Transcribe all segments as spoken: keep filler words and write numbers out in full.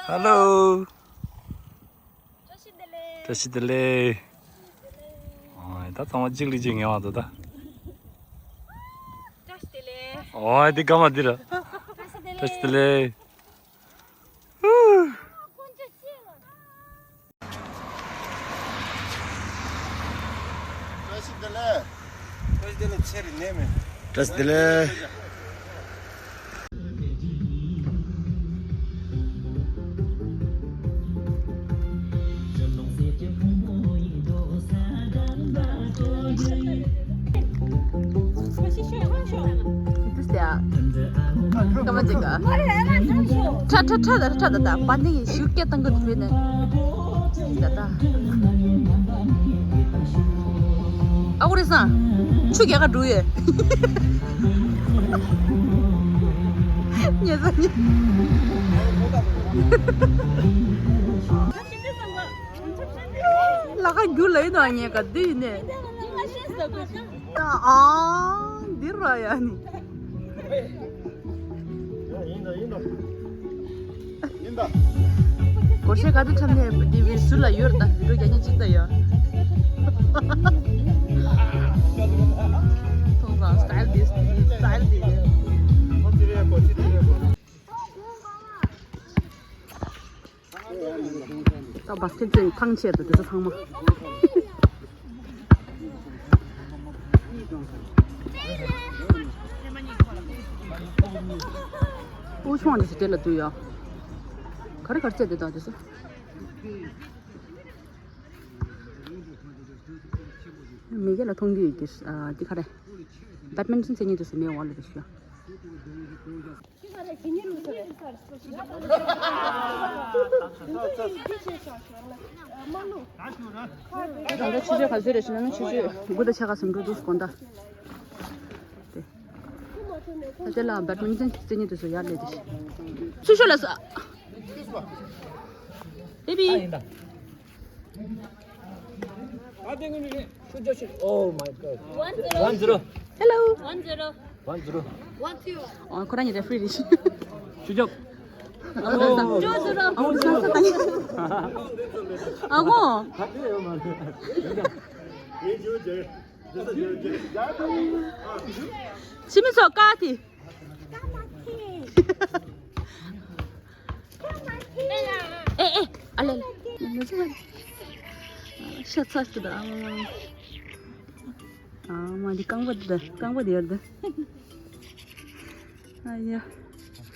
ཧ་ལོ། བཀྲ་ཤིས་བདེ་ལེགས། བཀྲ་ཤིས་བདེ་ལེགས། ཨོ་ད་ཚང་མ་གཅིག་ལས་གཅིག་ངལ་བ་འདུག་ད། བཀྲ་ཤིས་བདེ་ལེགས། ཨོ་དེ་སྐར་མ་འདི་ར། བཀྲ་ཤིས་བདེ་ལེགས། བཀྲ་ཤིས་བདེ་ལེགས། བཀྲ་ཤིས་བདེ་ལེགས། བཀྲ་ཤིས་བདེ་ལེགས། ཚེ་རིང་ནད་མེད། བཀྲ་ཤིས་བདེ་ལེགས། ཁྲ་ཁྲ་ཁྲ་ད་ཁྲ་ད་ད་པ་ནི་ཞུ་སྐད་བཏང་གི་འདུག་ནས། ད་ད། ཨ་ཁུ་རེ་སང་། ཆུ་རྒྱག་ག་འགྲོ་ཡོད། ཉེ་ས་ཉེ། ལ་ཁ་རྒྱུ་ལ་ཡིན་ནོ་ཉེ་ག་འདི་ཡིན་ནས། ཨ་འདི་ར་ཡ་ནི། ཡིན་ད་ཡིན་ད། ཡིན་ད། སྒོར་གཞས་ག་དུས་འཁྲབ་ནས་དེ་བི་ཟུར་ལ་ཡོད་རེད་ད། བི་ཌིའོ་རྒྱག་མཁན་གཅིག་ད་ཡོད། མཐོང་སོང་། སི་ཊལ་འདི་སི་ཊལ་འདི། ད་བ་སི་ཀེ་ཊི་ཚོས་ཐང་ཆད་འདུག་དེ་ཚོ་ཚང་མ། ཨུ་ཆུང་བ་འདི་ཚོ་དེ་ལ་འདུག་ཡ། ག་རེ་ག་རེ་རྩེད་དེ་དང་དེ་ཚོ། མི་སྒེར་ལ་མཐོང་རྒྱུ་ཡོད་ཀྱི། ཨ་འདི་ག་རེ། བེད་མིན་ཊོན་རྩེད་མཁན་དེ་ཚོ་མེད་འོག་ལ་རེད་ཤག་ད་ལྟ་ཆུ་ཚོད་ག་ཚོད་རེད་ཟེར་ན། ཆུ་ཚོད་དགུ་དང་ཕྱེད་ཀ་ཟིན་འགྲོ་འདུག་དགོང་དག་དེ། ད་དེ་ལ་བེད་མིན་ཊོན་རྩེད་མཁན་དེ་ཚོ་ཡར་སླེབས་ཏེ། སུ་ཤོད་ལ་ས། ཨེ་བི། Oh my God. One zero. Hello. One zero. One zero. One two. ཨོ་ཁོ་རང་ཉིད་རེ་ཕི་རི་རེད། ཆུ་རྒྱབ། ཨ་ཁོ། ཨ་ཁོ། ཕྱི་མི་ཚོ་ཀ་ཏི། ཨེ་ཨེ་ཨ་ལེ་ལེ། ཤ་ཚ་ཞིག་ད། ཨ་མ་འདི་རྐང་པ་འདི་རྐང་པ་འདི་ཡར་འདི། ཨ་ཡ།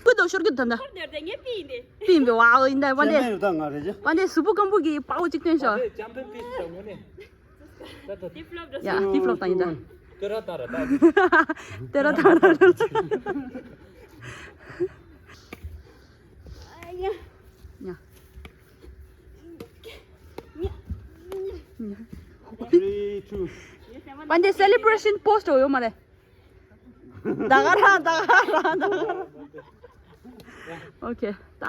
ཀུ་དོ་ཤོར་གི་ད་ད། ཤོར་འདི་རེད་ངས་པི་ཡིན་ཏེ། པི་ཡིན་པའི་ཝའོ་ཡིན་ད་པ་འདི། ད་ང་རེད་ཅེ། པ་འདི་གཟུགས་པོ་སྐམ་པོ་གི་དཔའ་བོ་གཅིག་སྟོན་ཤོག་ཅམ་པན་པི་ད་ངོ་ནས། ཡ་ཏི་ཕི་ལོབ་ད་ཡིན་ད། ཏེ་ར་ཏ་ར་ཏ། ཏེ་ར་ཏ་ར་ར། ཡ། ཡ། Three, two. པ་འདི་སེ་ལི་བྷི་རེ་ཤན་པོ་སི་ཊི་ཡོད་མ་རེད། ད་ག་རང་ད་ག་རང་ད་ག་རང་། ཨོ་ཁེ་ད།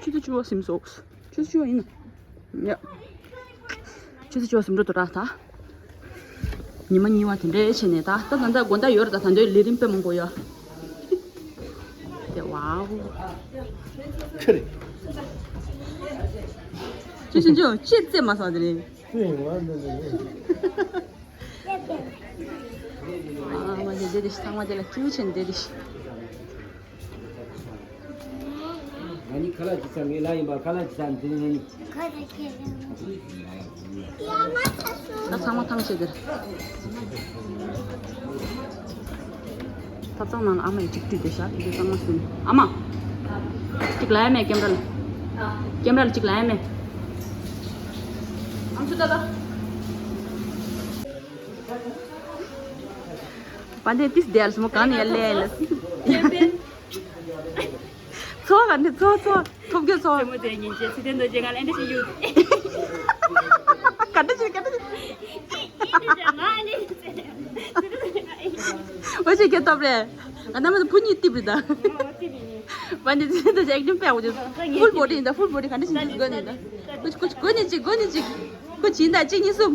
ཆུ་ཚོད་བཅུ་པ་ཟིན་སོང་། ཆུ་ཚོད་བཅུ་པ་ཡིན་ན། ཡ། ཆུ་ཚོད་བཅུ་པ་ཟིན་འགྲོ་འདུག་ར་ད། ཉི་མ་གཉིས་པ་དེ་འདྲའི་བྱས་ནས་ད་ད་ད་ད་དགོང་དག་ཡོད་རེད་ད། ད་འདོད་ལས་རིམ་དཔེ་མང་པོ་ཡོད། དེ་ཝའོ། ཁེ་རེད། ཆུ་ཆུ་ཆུ་ཅི་རྩེད་མ་སོང་དེ་རིང་། ཨ་མ་དེ་དེ་དེ་ཚང་མ་དེ་ལ་ཀྱུ་ཆེན་དེ་དེ། ང་ནི་ཁ་ལག་ཅིག་ཟ། ངའི་ལག་ཡིན་པ་ཁ་ལག་ཅིག་ཟ་འདི་ནི། ད་ཚང་མ་ཐང་ཆད་དེར། ཐབ་ཚང་ནང་ལ་ཨ་མ་ཡི་གཅིག་བྲིས་ཏེ་བཞག་དེ་ཚང་མ་ཟིན། ཨ་མ། གཅིག་ལ་ཡ་མེད་ཀེམ་ར་ལ། ཀེམ་ར་ལ་གཅིག་ལ་ཡ་མེད། ཨམ་ཆུ་ད་ད། པ་འདི་ཏིས་དེ་ཡར་སོང་གང་ནས་ཡར་ལེ་ལ། ཚོ་ག་འདི་ཚོ་ཚོ་ཐོབ་རྒྱུ་ཚོ། ཚེ་མོ་དེ་ཉིན་བྱེད་ཚེ་བརྟན་རྡོ་རྗེ་ང་ལ་འདི་ཞིག་ཡོད། ག་འདྲ་ཞིག་ག་འདྲ་ཞིག་འོ་ཅིག་སྐྱེ་སྟོབས་རེད། ང་རྣམ་པ་བུ་གཉིས་ཏིབ་རེད་ད། པ་འདི་ཚེ་འདི་ཅེག་ཏིམ་པས་འོ་ཅིག་ཕུལ་བོ་ཌི་ཡིན་ད། ཕུལ་བོ་ཌི་ག་འདྲ་ཞིག་འདི་དགོས་ནི་ད། ཁོ་ཁོ་དགོས་ནི་ཅིག་དགོས་ནི་ཅིག་ཁོ་བྱིན་ད་གཅིག་གཉིས་གསུམ།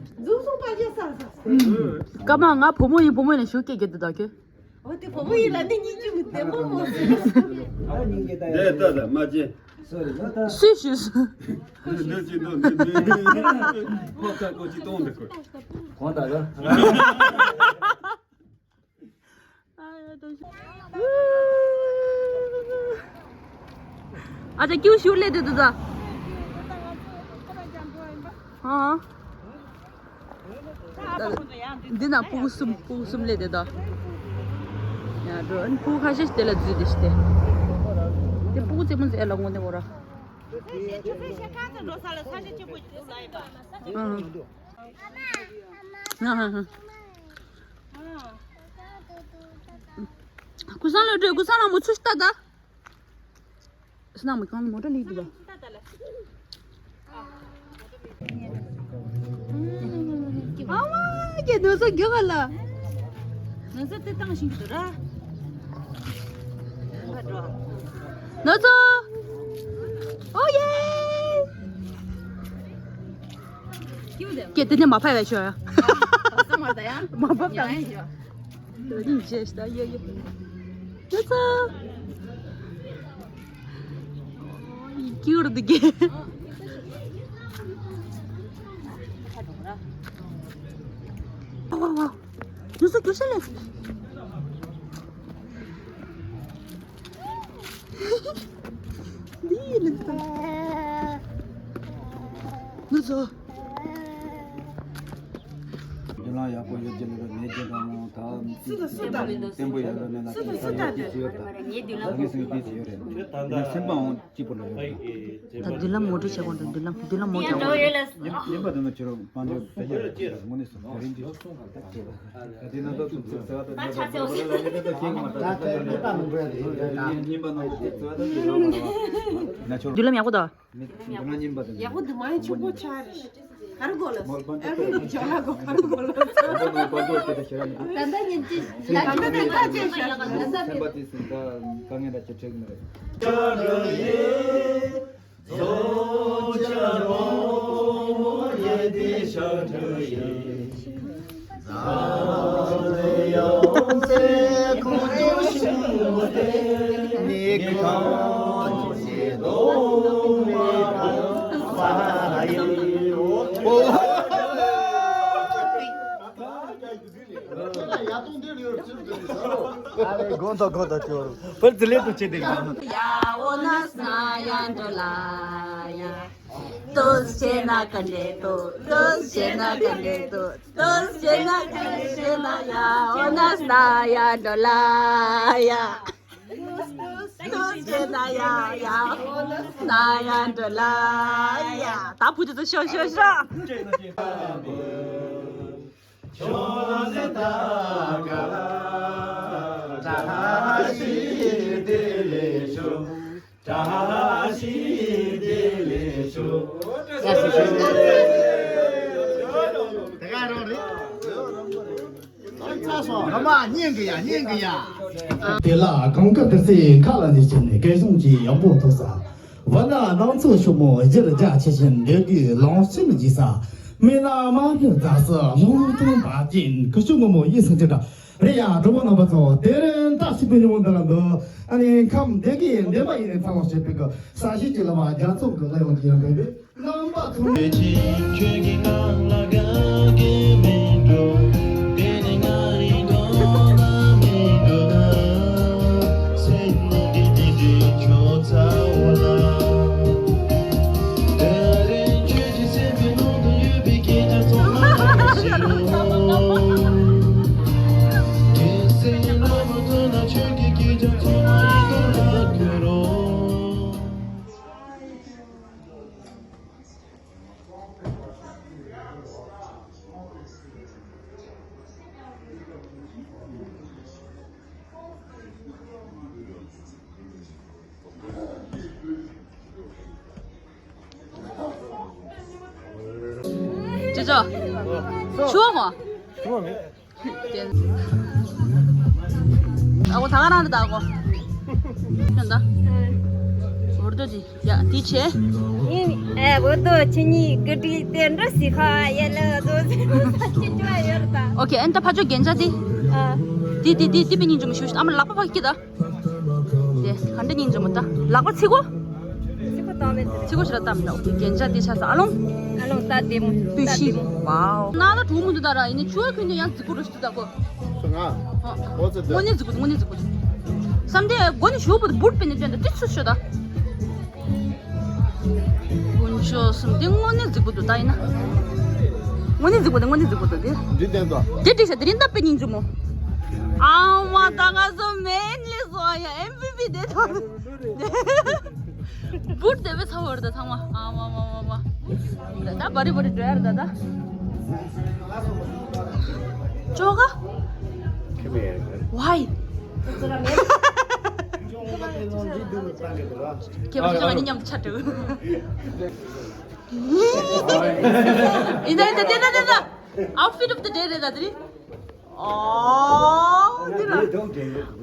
འཛུགས་སོང་པ་རྒྱལ་ས་ས། སྐར་མ་ང་བུ་མོ་ཡིན། བུ་མོ་ཡིན་ན་ཞུ་སྐད་རྒྱག་འདུག་ད་ཁྱོད། འོ་དེ་བུ་མོ་ཡིན་ལ་ནི་སྙིང་རྗེ་མི་བདེ་མོ་མོ་ཟེར། ཨ་སྙིང་རྗེ་ད་ཡ། དེ་ལྟ་ལ་མ་བྱེད། སུ་རེད་ད། སུས་ཞུས་སོང་། འདི་འདི་ཅི་འདུག་འདི་འདི། ཁོ་ཁ་ཁོ་ཅི་གཏོང་འདི་ཁོ། གང་ད་ག་ཨ་ཅག་ཀྱུ་ཤུ་ལེ་དེ་དུ་ད། ཨ། འདི་ན་སྤུ་གུ་གསུམ། སྤུ་གུ་གསུམ་སླེབས་དེ་དང་། ཡ་འགྲོ། ཨ་ནི་སྤུ་གུ་ཁ་ཤས་ཤིག་དེ་ལ་འཛུལ་དེ་ཤི་སྟེ། དེ་སྤུ་གུ་རྩེད་མོ་རྩེ་ལ་ངོ་ནས་འོ་ར། ཨ། ཨ། ཨ། ཀུ་སང་ལ་འགྲོ། ཀུ་སང་ལ་མོ་ཚུ་ཤི་ཏ་ད། སྣང་མི་གང་མོ་ཊ་ལི་འདུག་ག་ཨ་མ་ཀྱེ་ནོ་སོ་གྱོ་ག་ལ། ནོ་སོ་དེ་བཏང་ཤིང་གི་འདུག་ར། ནོ་སོ། ཨོ་ཡེ། ཀྱེ་དེ་ནས་མ་ཕབ་པ་ཤོག་ཡ། མ་ཕབ་དང་། རིང་ཆེ་ད་ཡོ་ཡོ། ད་ཚ། ཡི་ཀྱུར་འདུག་གི། ཝ་ཝ་ཝ། ནུ་སོ་ཀྱུ་ཤ་ལེ། འདི་ཡི་ལེ་ད། ནུ་སོ། འདི་ལ་ཡག་པོ་ཡོད་ཀྱི་མེད་ཀྱི་དང་ད། སུ་དང་སུ་དང་། བརྟན་པོ་ཡོད་ར་མེད་ན། སུ་དང་སུ་དང་། ད་ངས་སེམས་པ་འོང་སྐྱིད་པོ་ལ་ཡོད་ད། ད་མདུན་ལམ་ངོ་སྤྲོད་བྱེད་དགོས་འདུག་མདུན་ལམ། མདུན་ལམ་ངོ་སྤྲོད་དགོས་འདུག་ཉིན་པ་དེ་ན་ཁྱོད་རང་དཔལ་འབྱོར་དཔེ་ཡག་དངོས་གནས་སུ་དེ་རིང་གི་དེ་ན་ད་ཚུགས་ཚུགས་ཟེར་བ་དང་ད་ཆ་ཚེ་འོ་ཟེར་ལ་ནི་ད་ཤེས་མ་ད་ད་ད་ཉིན་པ་ནང་དུ་ཚུགས་ཚུགས་བ་དང་དེ་རང་མ་རང་ན་ཆོ། མདུན་ལམ་ཡག་པོ་འདུག་མདུན་ལམ་ཉིན་པ་དེ་ཡག་པོ་འདུག་མ་ཡིན་ཆོག་པོ་ཆགས་རེད། ག་རེ་དགོས་ལ། མོར་པན་ཨ་རུ་ཇོ་ལ་གོ་ག་རེ་དགོས་ལ། ད་ལྟ་ཉིན་གཅིག་ད་ལྟ་ཉིན་གཅིག་ཤར་ལ་ད་ལྟ་སེམས་པ་དེ་སེམས་ད་དཀའ་ངལ་ད་ཅི་འཕྲད་ཀྱི་མ་རེད། དགོང་དག་དགོང་དག་ཅོར་བར་ཛི་ལེ་ཏུ་ཆེ་དེ་ཡ་འོ་ན་ས་ཡ་འགྲོ་ལ་ཡ། ཏོ་ཆེ་ན་ག་འདྲེ་ཏོ། ཏོ་ཆེ་ན་ག་འདྲེ་ཏོ། ཏོ་ཆེ་ན་ག་འདྲེ་ཆེ་ན་ཡ། འོ་ན་ས་ཡ་འགྲོ་ལ་ཡ། ཏོ་ཆེ་ན་ཡ་ཡ། འོ་ན་ས་ཡ་འགྲོ་ལ་ཡ། ད་བུ་དེ་ཚོ་ཤོག་ཤོག་ཤོག་དེ་ལ་གང་སྐབས་དེར་སའི་ཁ་ལ་ནི་བྱིན་ནས་སྐད་གསུང་གྱིས་ཡང་པོ་ཐོས་ས། བ་ན་སྣང་ཚོགས་ཤོག་མོ་སྦྱར་རྒྱ་ཆེ་བཞིན་འདོད་དགུའི་ལོངས་སྤྱོད་བགྱིས་ས། མི་ལ་མ་བུ་རྫ་སི་ལོང་སྟོང་པ་ཅན་ཀུ་ཤུ་སྔོན་མོ་ཡིད་སེང་ཅི་འདྲ། རེད་ཡ་གྲོགས་པོ་རྣམ་པ་ཚོ་དེ་རིང་ད་ཞིག་པའི་ཉིན་མོ་འདི་ལ་འདུག་ཨ་ནི་ཁམས་བདེ་སྐྱིད་ལྡན་པ་ཡིན་ནས་ཚང་བ་བྱེད་པའི་གི་ས་གཞི་གཅིག་ལ་བ་རྒྱ་མཚོ་གི་ལ་ཡོང་གི་ཡོད་པའི་རྣམ་པ་ཚོ། ཅོ་ཅོ། ཆུ་བ་མ། ཆུ་བ་མེད། ཨ་ཁོ་ད་ག་རང་རེད་ད་ཨ་ཁོ། ཁྱོད་ད། འོར་དོ་ཅི། ཡ་དེ་བྱས། ཡིན། ཨེ་འོར་དོ་ཁྱེད་གཉིས་ཀི་ཀྲི་དེ་འདྲ་སི་ཁ་ཡ་ལ་དོ་ཟེར་ཁྱེད་ཅུ་ཡོད་རེད་ད། ཨོ་ཁེ། ཨན་ད་ཕ་ཅོ་རྒྱན་ཆ་དེ། ཨ། དེ་དེ་དེ་དེ་པའི་སྙིང་རྗེ་མོ་ཞུ་ཞུ། ཨ་མ་ལག་པ་ཕ་གི་ད། དེ་ག་འདྲ་སྙིང་རྗེ་མོ་ད། ལག་པ་ཚིག་གོ། ཚིག་གོ་དང་མེད་དེ། ཚིག་གོ་ཞེ་དྲག་བཏང་མི་འདུག་ཨོ་ཁེ། རྒྱན་ཆ་དེ་ཆ་ས་ཨ་ལོང་། ཨ་ལོང་ད་བདེ་མོ། སྤུས་ཤིང་། ཝའོ། ན་ན་གྲོགས་མོ་འདུག་ད་ར། ཡིན་ནི་ཆུ་བ་ཁུན་དེ་ཡང་རྫིག་པོ་རུ་ཞུ་ད་གོ། ང་། ཨ། ཨོ་ཙི་ཙི། དངོས་གནས་རྫིག་པོ་འདུག་དངོས་གནས་རྫིག་པོ་འདུག་བསམ་དེ་དགོ་ནི་ཞུ་བུ་འདུག་བུད་པའི་ནི་དོན་དུ་ཏི་ཚུ་ཤོ་ད། དཀོན་མཆོག་གསུམ། དེ་དངོས་གནས་རྫིག་པོ་འདུག་ད་ཡིན་ན། དངོས་གནས་རྫིག་པོ་འདུག་དངོས་གནས་རྫིག་པོ་འདུག་དེ། འདི་བསྟན་ཏོ། དེ་འགྲིག་ས་དེ་རིན་ད་པེ་སྙིང་རྗེ་མོ། ཨ་མ་ད་ང་ཚོ་མེན་ལི་སོ་ཡ་ཨེམ་བི་པི་དེ་ཐོག་བུད་དེ་བས་ཚ་བར་ད་ཚང་མ། ཨ་མ་མ་མ་མ། ད་བ་རི་བ་རི་འགྲོ་ཡར་ད་ད། ཅོ་ག་ཁེ་མེ་ཡར་ག་ཝའི། ཁྱེད་ཕ་ཆ་ང་གཉིས་མཉམ་དུ་ཆ་འགྲོ། ཡིན་ད་ཡིན་ད་དེ་ད་དེ་ད། Outfit of the day རེད་ད་དེ་རིང་། ཨོ་དེ་ལ།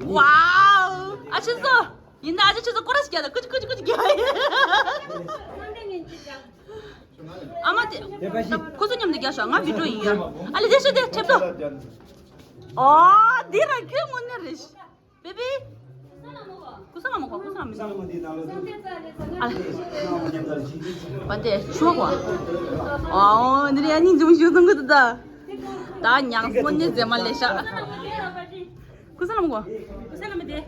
ཝའོ། ཨ་ཆེ་སོ། ཡིན་ད་ཨ་ཆེ་ཆེ་སོ་སྐོར་ར་ཞིག་རྒྱག་ད། ཀུ་ཅི་ཀུ་ཅི་ཀུ་ཅི་རྒྱག་ཡིན། ཨ་མ་དེ། ཁོ་ཚོ་མཉམ་དུ་རྒྱག་ཤོག་ང་བི་ཌིའོ་ཡིན་ཡ། ཨ་ལེ་དེ་ཤོད་དེ་ཁྲེབ་ཏོ། ཨོ་དེ་ར་ཁྱོད་དངོས་གནས་རེད། བེ་བི། ཀུ་ས་ལ་མོ་གོ། ཀུ་ས་ལ་མོ་གོ། ཨ་ལེ། བ་དེ་ཆུ་གོ། ཨོ་འདི་རེད། ཨ་ནི་འཛུམ་ཞུ་སོང་གི་འདུག་ད། ད་ཉག་སྔོན་ནས་མཛེས་མ་ལས་ཤག་ཀུ་ས་ལ་མོ་གོ། ཀུ་ས་ལ་མོ་དེ།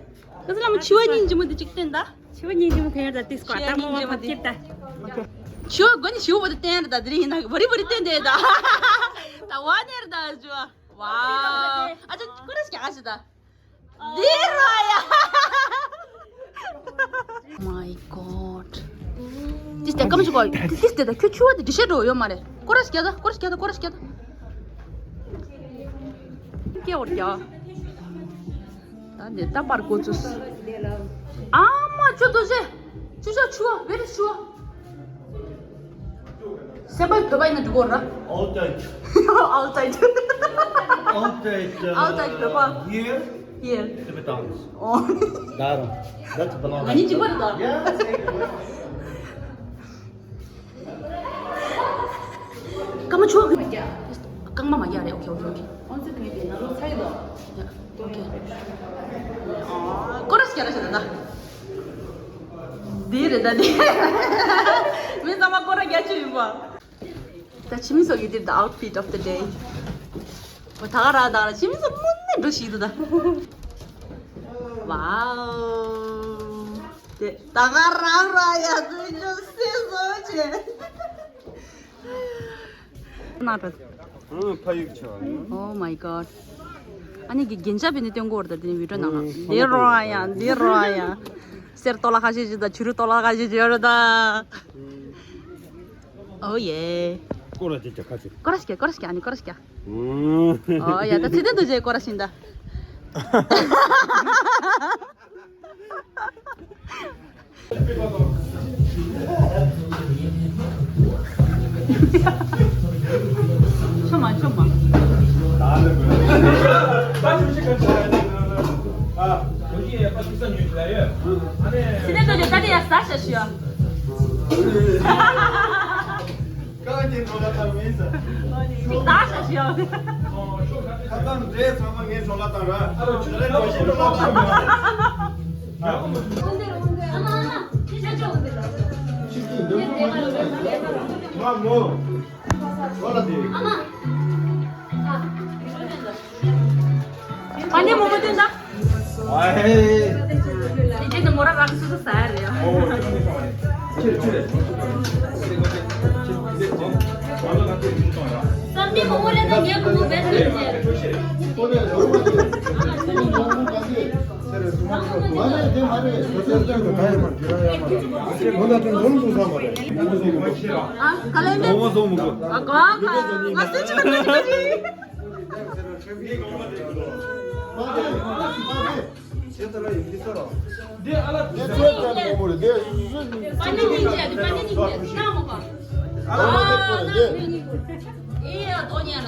ཀུ་ས་ལ་མོ་ཆུ་བ་སྙིང་རྗེ་མོ་དེ་གཅིག་སྟོན་ད། ཆུ་བ་སྙིང་རྗེ་མོ་དེ་ཡར་ད་ཏིས་ཀོ། ཆུ་བ་ད་མོ་བ་སྙིང་རྗེ་མོ་ཕབ་ཀྱིར་ད། ཨོ་ཁེ། ཆུ་བ་མགོ་ནས་ཞུ་བ་དེ་སྟོན་ད། དེ་རིང་ཡིན་ན་བ་རི་བ་རི་སྟོན་དེ་ད། ད་བ་ནེར་ད་ཞུ་བ། ཝའོ། ཨ་ཅག་ཀུ་རེ་སྐྱ་ག་ཞིག་ད། འདི་ར་ཡ། My God. ཏིས་ཏེ་ཀམ་ཅི་གོ། ཏིས་ཏེ་ད་ཁྱོད་ཆུ་བ་དེ་འདི་ཤེད་འགྲོ་ཡོད་མ་རེད། ཀོ་ར་སྐྱ་ད། ཀོ་ར་སྐྱ་ད། ཀོ་ར་སྐྱ་ད། སྐྱེ་བར་རྒྱ། ད་འདི་ད་པར་གོ་ཚུལ། ཨ་མ་ཆུ་དོ་ཞེ། ཆུ་ཤ་ཆུ་བ། བེ་རི་ཆུ་བ། སེམས་པ་བོད་པ་ཡིན་ན་འགྲིག་གོ་ར། All tight. All tight. All tight. All tight བོད་པ། Here. Here. Tibetans. Oh. Daro. That's banana. ང་གཉིས་གཅིག་པ་རེད་ད། Yes. སྐར་མ་ཆུ་བ་གི་མ་རྒྱག་སྐར་མ་མ་རྒྱག་རེད། ཨོ་ཁེ་ཨོ་ཁེ་ཨོ་ཁེ། ཨོ་ཙི་ཀི་མི་དེ་ནང་ལོགས་ཚ་ཡི་དོ། ཡ་ཨོ་ཁེ། ཨོ་ཀོ་ར་སྐྱ་ར་ཤ་ད་ད། འདི་རེད་ད་འདི། མི་ཚང་མ་ཀོ་ར་རྒྱག་ཆུ་ཡིན་པ། ད་ཁྱིམ་མི་ཚོ་གི་འདིར་ད་outfit of the day. ཨོ་ད་ག་ར་ད་ག་ར་ཁྱིམ་མི་ཚོ་དངོས་གནས་འགྲོ་ཞིག་འདུག་ད། ཝའོ། དེ་ད་ག་རང་ར་ཡ་དུས་ཆུ་སེ་བཟོ་བྱེད། ན་ད། ཨང་ཕ་ཡུག་ཆེ་བ་ཡིན། Oh my God. ཨ་ནི་གི་རྒྱན་ཆ་བེ་ནི་སྟོན་གོ་ར་ད་དེ་ནི་བི་ཌིའོ་ནང་ང་། ཨང་འདི་རོ་ཡ་འདི་རོ་ཡ། གསེར་ཏོ་ལ་ཁ་ཤས་ཤིག་ད་ཆུ་རུ་ཏོ་ལ་ཁ་ཤས་ཤིག་ཡོད་ར་ད། Oh yeah. ཀོ་ར་ཅི་ཅི་ཁ་ཅི། ཀོ་ར་སྐྱ་ཀོ་ར་སྐྱ་ཨ་ནི་ཀོ་ར་སྐྱ། ཨང་། ཨོ་ཡ་ད་ཚེ་བརྟན་དུ་རྗེ་ཀོ་ར་ཤིན་ད། ཆོ་མ་ཆོ་མ། ཚེ་བརྟན་དུ་རྗེ་ད་དེ་ཡ་ས་ཤ་ཤི་ཡ། ཀ་ངེ་འགྲོ་ལ་བཏང་མིན་ཟེར། ཅིག་ད་ཤ་ཤི་ཡ། ཁ་སང་འདྲེ་ཚང་མ་ངེ་འགྲོ་ལ་བཏང་ར། ཨ་རོ་ཆུ་ལ་འགྲོ་ཤི་འགྲོ་ལ་བཏང་ར། ཨ་མ་ཨ་མ། ཅི་ཅི་ཅི། མ་མོ། འགྲོ་ལ་དེ། ཨ་མ། ཨ། པ་ནི་མོ་མོ་དེ་འདྲ། ཨ་ཧེ། དེ་རྗེས་ནི་མོ་ར་རང་སུ་སུ་ཟ་ཡ་རེད་ཡ། ཨོ། ཆེ་ཆེ། བསམ་གཏན་མོ་མོ་ལས་ན་ངའི་བུ་མོ་བེད་ཐོན་ཆེ། ཨ། ག་ལེ་འདི། ཨ། ག་ང་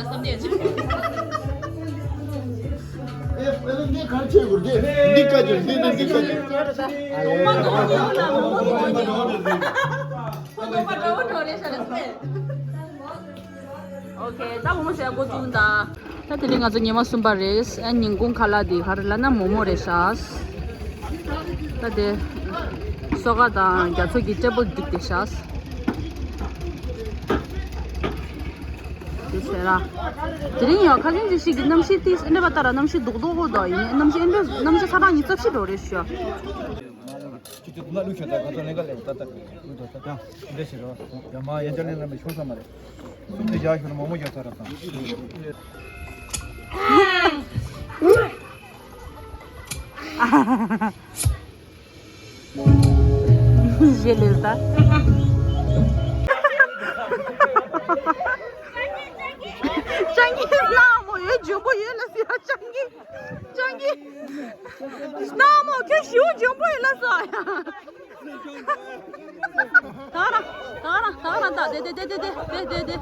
སེམས་ཅི་མ་ཐུག་ཅི་མ་ཐུག་ཅི། འདི་ག་ཅིག་འདི་ནི་འདི་ག་ཅིག་ཨོ་ཁེ། ད་མོ་མོ་ཟས་འགོ་བཙུགས་ད། ད་དེ་རིང་ང་ཚོ་ཉི་མ་གསུམ་པ་རེད། ཨ་ཉིན་གུང་ཁ་ལག་འདི་ག་རེ་ལབ་ན་མོག་མོག་རེད་ཤག་ད་དེ་སོ་ཁ་དང་རྒྱ་མཚོ་གི་ཊེ་བལ་བསྒྲིགས་བསྡད་ཤག་དེ་ཟེར་ར། དེ་རིང་ཡང་ཁ་སང་ཅིག་ཞིག་གི་གནམ་གཤིས་ཏིས་འདྲ་པ་ལྟར་གནམ་གཤིས་རྡོག་རྡོག་པོ་དང་ཡིན་གནམ་གཤིས་ཨེ་འདྲ་གནམ་གཤིས་ཚ་གྲང་གཉིས་རྩ་ཆེ་འགྲོ་རེད་ཤག་ཁྱོད་ཚོ་ལ་ལུག་ཤོད་ད་ཁ་ཚོ་ལེན་ག་ལེན་ད་ད་ལུག་ད་ད་ད་འདྲ་ཞིག་རོ། ཡ་མ་ཡ་ཅག་ལེན་ན་མི་ཤོར་ས་མ་རེད། སུམ་དེ་བཞག་ཤོར་མོག་མོག་རྒྱག་ཚར་ར་ད། ཞེས་ལེ་ད། སྤྱང་ཀི་སྣ་མོ་ཡོད་འཇོན་པོ་ཡོད་ལ་ཟེར་སྤྱང་ཀི། སྤྱང་ཀི། སྣ་མོ་ཁྱོད་ཞེ་པོ་འཇོན་པོ་ཡོད་ལ་ཟེར་ཡ། ད་ར་ད་ར་ད་ར་ད་དེ་དེ་དེ་དེ་དེ་དེ་དེ།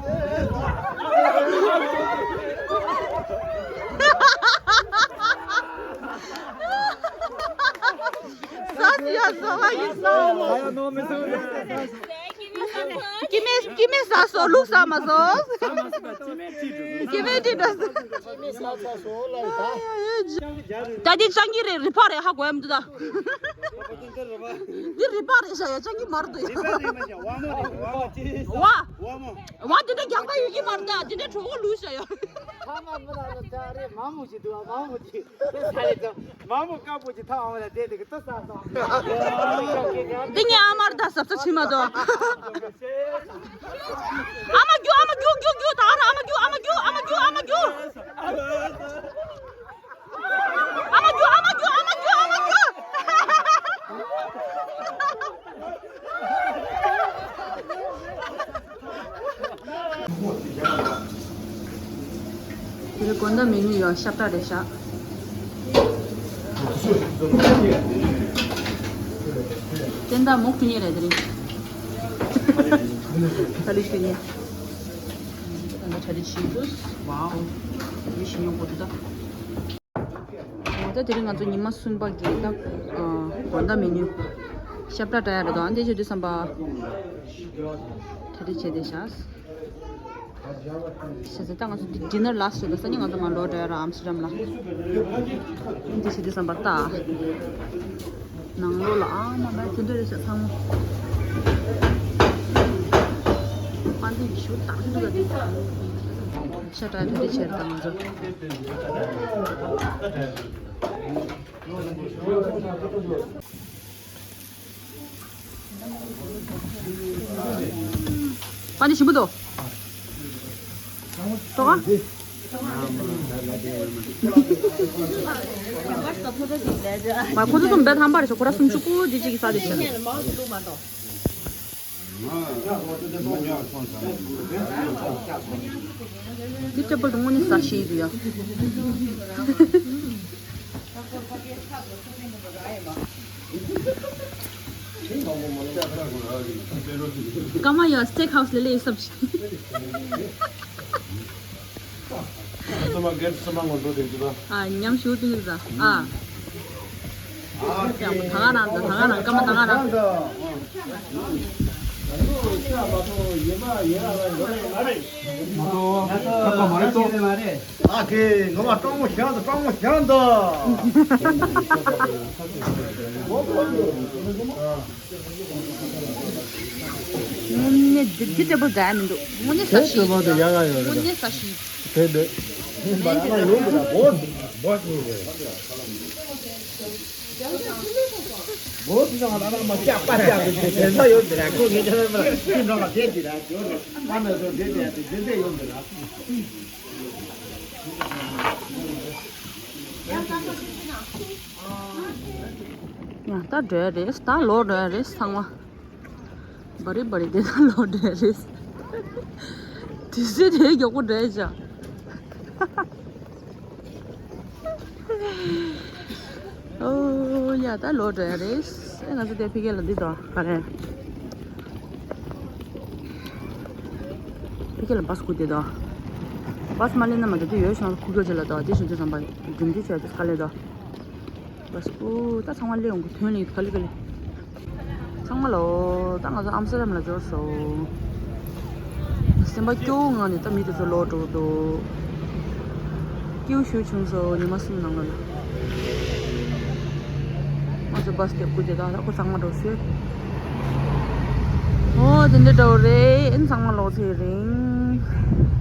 ཟ་ཟི་ཡ་ཟ་བ་ཡིན་ས་མོ། ཀི་མེ་ཀི་མེ་ཟ་སོ་ལུག་ཟ་མ་སོ། ཀི་མེ་ཏི་འདྲ་སོ། ད་འདི་སྤྱང་ཀི་རེད། རི་ཕག་རེད། ཧ་གོ་ཡ་མི་འདུག་ད། འདི་རི་ཕག་རེད་ཤག་ཡ། སྤྱང་ཀི་མ་རེད་འདུག་ཡ། བ། བ་འདི་འདྲ་རྒྱག་པ་ཡོད་ཀྱི་མ་རེད་ད། འདི་འདྲ་གྲོགས་པོ་ལུས་ཤག་ཡ། ཕ་མ་མི་ལ་ལ་ཅག་རེད། མ་མོ་ཞིག་འདུག་མ་མོ་ཅིག་ས་རེད་ད། མ་མོ་དཀར་པོ་ཅིག་ཐག་འོང་ལ་བསྡད་དེ་གི་ཏོ་ས་སོང་། འདི་ངའི་ཨ་མར་ད་ཟབ་ས་ཕྱིན་མ་གཏོགས། ཨ་མ་རྒྱུག་ཨ་མ་རྒྱུག་རྒྱུག་རྒྱུག་ད་ར་ཨ་མ་རྒྱུག་ཨ་མ་རྒྱུག་ཨ་མ་རྒྱུག་ཨ་མ་རྒྱུག་ཨ་མ་རྒྱུག་ཨ་མ་རྒྱུག་ཨ་མ་རྒྱུག་ཨ་མ་རྒྱུག་དེ་རིང་དགོང་དག་མེ་ནུ་ཡོད། ཤ་བཀྲ་རེད་ཤག་སྟན་ད་མོག་ཐུ་ཉེ་རེད་དེ་རིང་། ད་ལི་ཐུ་ཉེ། ད་ད་ད་ལི་ཤི་ཏུ། ཝའོ། ད་ལི་ཤི་ཉོ་གོ་ཐུ་ད། འོ་ད་དེ་རིང་ང་ཚོ་ཉི་མ་གསུམ་པ་གི་ད་དགོང་དག་མེ་ནུ་ཤ་བཀྲ་བཀྲ་ཡ་རེད་དོ། ཨ་འདི་བྱེད་དུས་བསམ་པ་གྲ་སྒྲིག་བྱས་བསྡད་ཤག་ཤ་ཚ་ད་ང་ཚོ་ཌི་ནར་ལ་སི་ཊི་རེད་དོ། སང་ཉིན་ང་ཚོ་མར་ལོག་འགྲོ་ཡ་ར་ཨམ་སི་ཊར་ཌམ་ལ། འདི་བྱེད་དུས་བསམ་པ་ད་ནང་ལོགས་ལ་ཨ་མ་ད་དེ་འདྲ་རེད་ཤག་ཚང་མ། པ་འདི་ཞུ་དང་འདུག་ག་ཤ་བཀྲ་དེ་འདྲ་བྱས་རེད་ད་ང་ཚོ། པ་ནི་ཞིམ་པོ་འདུག་སོ་ག་མ་ཁོ་ཚོ་གསུམ་བེད་ཧམ་པ་རེད་ཤག་ཁོ་ར་སུམ་ཅུ་པོ་འདི་གཅིག་གིས་ཟ་དེ་ཤག་འདི་ཊེ་བལ་དུ་དངོས་གནས་ཟ་ཤེས་ཡོད་ཡ། ཀ་མ་ཡ་སི་ཊེག་ཧའུ་སི་ལེ་ལེ་ཡི་སབ་ཅི། ཨ་ཉམས་ཞུ་ཏིང་རི་ཟ། ཨ། ད་ག་རང་ད་ག་རང་ཀ་མ་ད་ག་རང་། ཨ་ཁེ་ངོ་མ་སྤྲང་མོ་ཞང་དང་སྤྲང་མོ་ཞང་དང་། དངོས་གནས་འདི་འདི་འདྲ་པོ་དགའ་མི་འདུག་དངོས་གནས་ཟ་ཤེས་ཡིན་ད། དངོས་གནས་ཟ་ཤེས་ཡིན། དེ་འདི། དེ་འདི་ཡོང་གི་ད་བོ་བོ་ཞིག་རེད། བོ་དེ་ཚང་ལ་ལ་མ་སྐྱག་པ་སྐྱག་དེ་དེ་ཚ་ཡོད་འདི་ར་ཁོ་ངེད་ཚང་མ་ཁྱི་འདྲ་བ་དེ་འདི་ར་ཡོད་རེད། ཨ་མ་ཚོ་དེ་དེ་དེ་དེ་ཡོད་འདི་ར། ཡང་ད་འགྲོ་ཡ་རེད། ད་ལོག་འགྲོ་ཡ་རེད་ཚང་མ། བ་རི་བ་རི་དེ་ད་ལོག་འགྲོ་ཡ་རེད། དུས་ཚོད་དེ་མགྱོགས་པོ་འགྲོ་ཡ་ཅག་ཨོ་ཡ་ད་ལོག་འགྲོ་ཡ་རེད། ཨེ་ང་ཚོ་དེ་ཕ་གི་ལ་འདི་དོ་ག་རེ། ཕ་གི་ལ་བ་སི་སྒུག་བསྡད་དོ། བཱས་མ་སླེབས་ན་མ་གཏོགས་དེ་ཡོད་ཤོང་ཁུག་ཀྱོག་ཅིག་ལ་དོ་དེ་བཞིན་དུ་ཙམ་པ་འགྲིམ་འགྲུལ་བྱས་ཏེ་ག་ལེ་དོ། བཱས་ཨུ་ད་ཚང་མ་སླེབས་འོང་གི་དོན་ལས་ག་ལེ་ག་ལེ། ཚང་མ་ལོ་ད་ང་ཚོ་ཨམ་སི་ཊར་ཌམ་ལ་འབྱོར་སོང་། སེམས་པ་སྐྱོ་བོ་ངང་ནས་ད་མི་དེ་ཚོ་ལོག་འགྲོ་འདུག་སྐྱིད་པོ་ཞེ་པོ་བྱུང་སོང་ཉི་མ་གསུམ་ནང་ལོགས་ལ། ང་ཚོ་བཱས་རྒྱབ་ཁུག་དེ་དག་ལ་ཁོ་ཚང་མ་འགྲོ་ཤོད། ཨོ་དེ་འདྲ་འདྲ་བོ་རེད། ཨེ་ཚང་མ་ལོག་ཚེ་རིང་།